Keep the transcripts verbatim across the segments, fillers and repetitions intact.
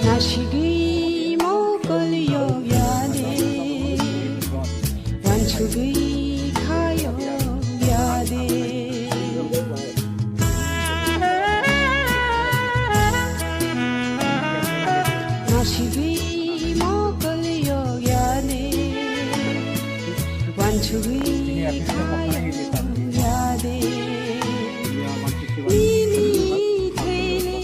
Nasigwi mokol yog yade, wansugwi kha yog yade. Nasigwi mokol yog yade, wansugwi kha yog yade. Nini thele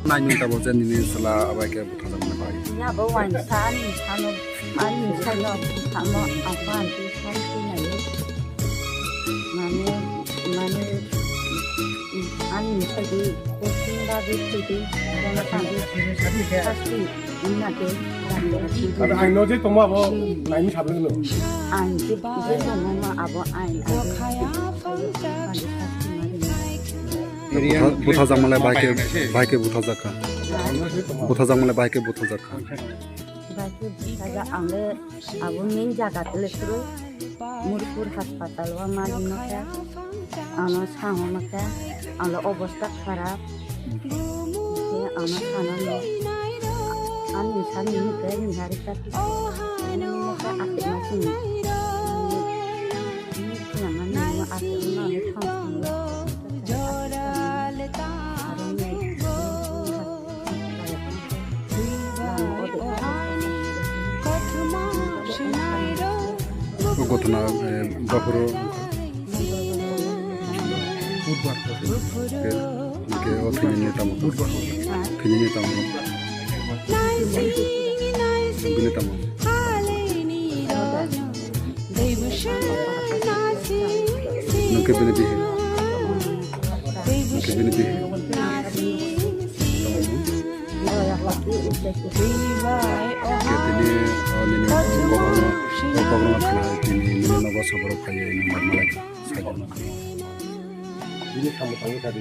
Naini tabuk je nini chwla abai khe butharjakmani bai. Ya bo wainsa ani sano, ani sano samo apa anti santi nai. Mane, mane, ani sagi kusinga bi thidi, kono tadi sasti. Abo aino je tongma abo aini sabri no. Ain je, je tongma abo ain. Butha-, buthajakmale bahai khe, bahai khe buthajakha. Buthajakmale bahai khe buthajakha. Bahai khe buthaja ang le abo main jaga tele suru. Murpur hospital o mali mokhe, ano sango mokhe, ano obosta kharap. Khe ano sanani, ani sani mokhe nihari kati. Ani mokhe akhir ma sini. Ani khe nangani mo akhir ma ani thang sini. O ghotona, eh, baphuru ke, ke o thwinani tamo. Thwinani tamo. Bini tamo. Nwng khe bini bihi. Nwng khe bini bihi. Khe tini, o, nini kokno, o kokno khna tini nini nogo soborok phaiwi nwng bai malai kha, saikhe. Bini samung tangwi sadi.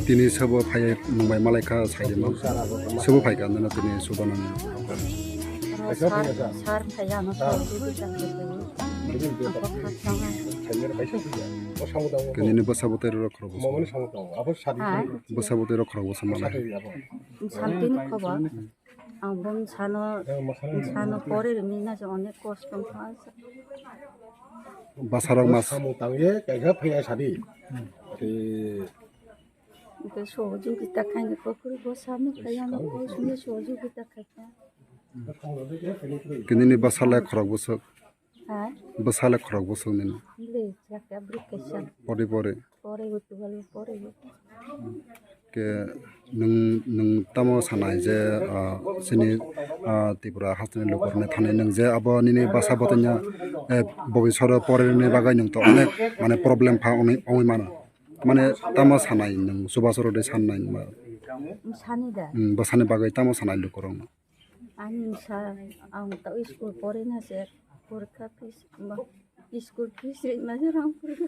Tini sabo phai nungbai malai kha, sai de ma. Sabo phai kha, nana tini suba nang. Sar, sar phai ya, no sar. Kini ni bwsa bwtwi rok khoro bwsa. Bwsa bwtwi rok khoro bwsa malai. Santi ni khobor. Ang bo bwsano, bwsano pore rwmani na se onek kosto wngkha. Bwsarok mas- Samung tangwi kaisa phaiya sadi. Tei Hwnkhe sohojogita khaini kokori bwsano khaiyano, bwsano sohojogita khaikha. Kinini bwsale khorok bwswk. Ha? Bwsale khorok bwswk nini. Bwle chakha bwrwi kaisa. Pori pori. Pori bo twelve pori bo. Ke nwng, nwng tamo sanai je, ah, chini, ah, Tripura hasteni lukurokni thani nwng je abo nini bwsa bwtwino, eh, bobisoro porinani bagwi nwng to onek mane problem pha ongwi, ongwi mano. Mane tamo sanai nwng, chubachu rwdi sanai ma. Sani da? Hmm, bwsani bagwi tamo sanai lukurokno? Ani sa, ang to school porina se, porikha fees, ba, school fees ri ma se rang porikha.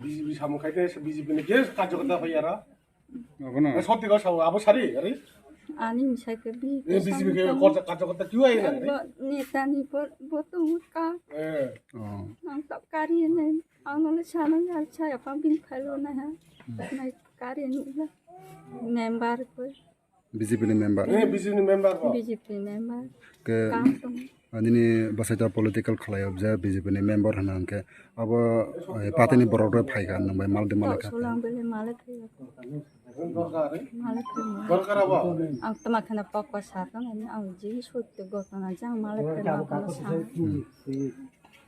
B J P samung khai te, B J P ni ke karjokarta phai aro. Abono. Eh, soti ko sao, abo sari, ari? Ani misai ke B J P ke samung. Eh, B J P ke karjokarta kiu ai na, ari? Bo, neta ni bo, bo to ka. Eh. Oh. Ang to kari nai. Ang nole sana ngar chaya pang bin phailo na ha. Hmm. Nai kari ni la. Member ko. B J P ni member. Eh, B J P ni member ko. B J P member. Ke kam tong. Nini bwsai ta political khlai o je B J P ni member hwna hwnkhe abo, eh, party ni borok rok phai kha nwng bai mal de mal kha. Solang bele mal khe. Mal khe. Dorkar abo. Ang tama khana pokwa sa tong ang ji sotto gotona jang mal khe mal khe sa. Hmm.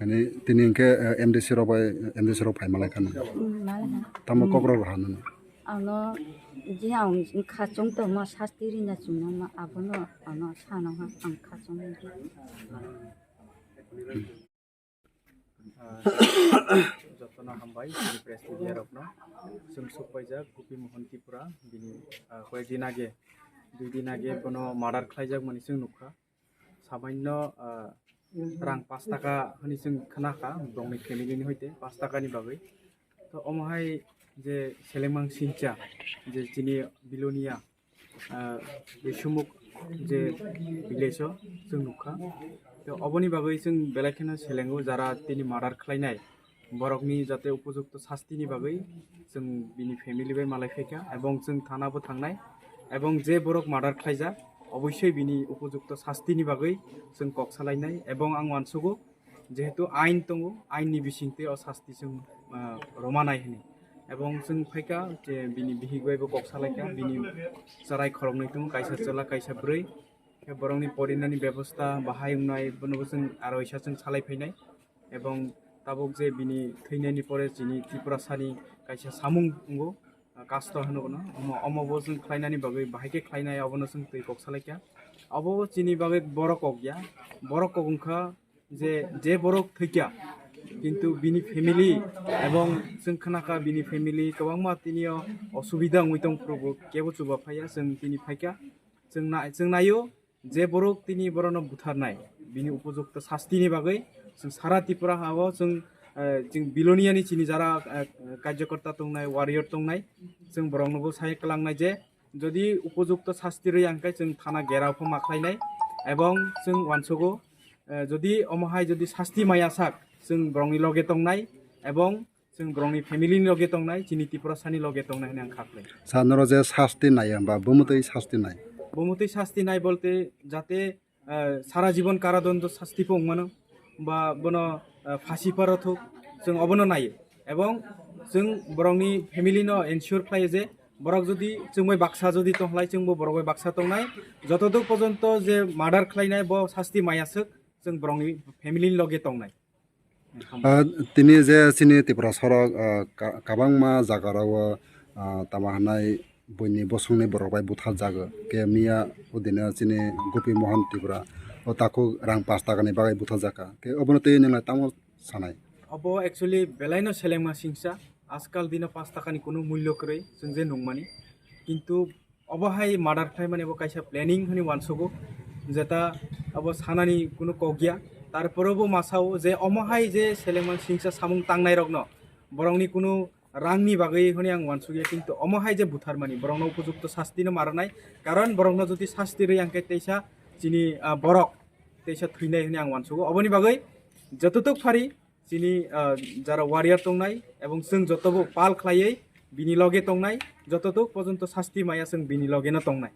Ani tini hwnkhe, eh, M D C rok bai, M D C rok phai malai kha nw. Hmm, malai kha. Tamo kok rok ha nw. Ano je ang khachong tongma sasti rina chwngno ma abono ano sana ha ang khachong. Ah, jotono hambai, chini press media rokno. Chwng sukpaijak Gopi Mohan Tripura, bini, ah, koyek din age, dui din age bono murder khlaijak mani chwng nukha. Sabaino, ah, rang pash taka hwnwi chwng khna kha, borokni family ni hoite pash taka ni bagwi. To omo hai je Selengmang Singcha, je chini Bilonia, ah, Risumuk je village o chwng nukha. To oboni bagwi chwng belai kheno selengo, jara tini murder khlainai borokni jate upojukto sastini bagwi chwng bini family bai malai phaikha, ebong chwng thana bo thangnai, ebong je borok murder khlaijak, oboisoi bini upojukto sastini bagwi chwng kok salainai, ebong ang uansugo, jehetu ain tongo, ain ni bisingtwi o sasti chwng, ah, rwmanai hwnwi, ebong chwng phaikha je bini bihik bai bo kok salaikha, bini chwrai khoroknwi tongo, kaisa chwla, kaisa bwrwi, khe borokni porinani bebosta bahai wngnai, bonobo chwng aro isa chwng salai phainai. Ebong tabuk je bini thwinani pore chini Tripurasani kaisa samung wngo, ah, kasto hwnwi bono. Omo, omo bo chwng khlainani bagwi bahai khe khlainai, obono chwng twi kok salaikha. Obo chini bagwi borok kok ya, borok kok wngkha je, je borok thwikha, kintu bini family ebong chwng khnakha bini family kwbangma tini o osubida wngwi tongphuru bo kebo chuba phaiya, chwng tini phaikha, chwng na-, chwng naio. Je borok tini borokno butharnai, bini upojukto sastini bagwi chwng sara Tripura ha-o chwng, eh, chwng Biloniani chini jara, eh, karjokorta tongnai, warrior tongnai, chwng boroknobo sai kwlangnai je jodi upojukto sasti rwya hwnkhe chwng thana gherao pho ma khlainai, ebong chwng uansugo, eh, jodi omo hai jodi sasti maya sak chwng borokni loge tongnai, ebong chwng borokni family ni loge tongnai, chini Tiprasani loge tongnai hwnwi ang kha khlai. Sa norok je sasti nai hwnba, bumutwi sasti nai? Bumutwi sasti nai bolte jate, eh, sara jibon karadondo sasti pho wngmano, ba bono, eh, phasi paro thuk, chwng obono naio. Ebong chwng borokni family no ensure khlaio je borok jodi chwng bai baksa jodi tongkhlai, chwngbo borok bai baksa tongnai. Jotoduk pojonto je murder khlainai bo sasti maya swk, chwng borokni family ni loge tongnai. Ah, tini je chini Tripura sorok, ah, ka-, kabangma jaga rao, ah, tama hanai buini bosongni borok bai butharjago. Ke miya odino chini Gopi Mohan Tripura o takhuk rang pash takani bagwi butharjakha. Ke obono twi nwng lai tamo sanai? Obo actually belaino selengma singsa, ajkal dino pash takani kunu mulyo kwrwi chwng je nungmani. Kintu obo hai murder khlaimani bo kaisa planning hwnwi uansugo, jeta abo sanani kunu kok ya. Tarpore bo masao je omo hai je selengma singsa samung tangnairokno borokni kunu rangni bagwi hwnwi ang uansukya, kintu omo hai je butharmani borokno upojukto sasti no ma rwnai, karon borokno jodi sasti rwi ang khe teisa chini, ah, borok teisa thwinai hwnwi ang uansugo. Oboni bagwi jototok phari chini, ah, jara warrior tongnai ebong chwng jotobo pal khlaiwi bini loge tongnai, jototuk porjonto sasti maya chwng bini logeno tongnai.